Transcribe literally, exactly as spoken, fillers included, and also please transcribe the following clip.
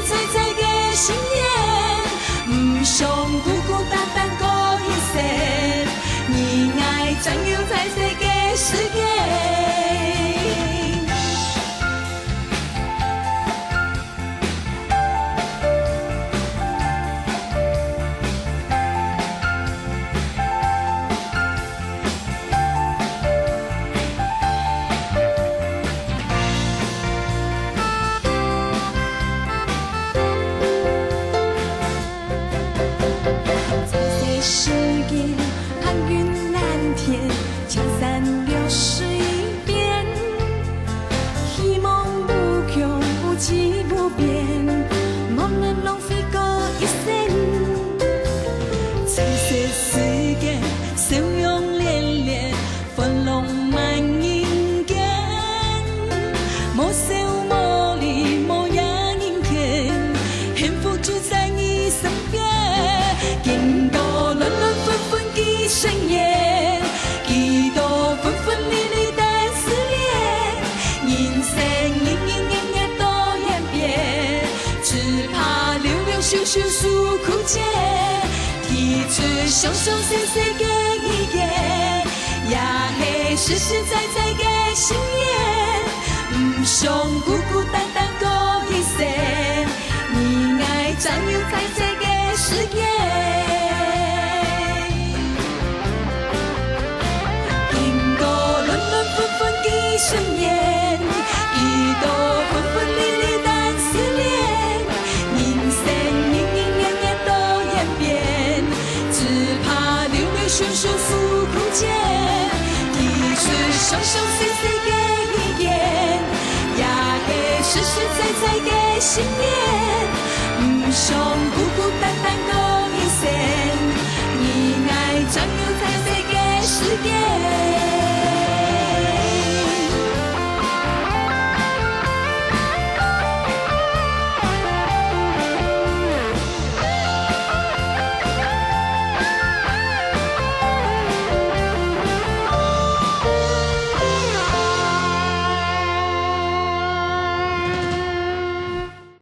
在在个心愿，毋想孤孤單單過一生，你愛轉悠在這个世界。 在這世界，白雲藍天，青山綠水邊，希望無窮，無際無邊，無論浪費過一生。在這世界，笑容連連， 歡樂滿人間，無愁無慮無也人牽，幸福就在你身邊。幾多輪輪分分幾生緣，幾多分分離離等思念。人生年年月月多演變，只怕流流逝逝數苦撿。提出想想細細个意見， 也係實實在在个心願，毋想孤孤單單過一生，你愛轉悠在這个世界。幾多輪輪分分幾生緣，幾多分分離離等思念，人生年年月月多演變， 只怕流流逝逝數苦撿，提出想想細細个意見，也係實實在在个心願，毋想孤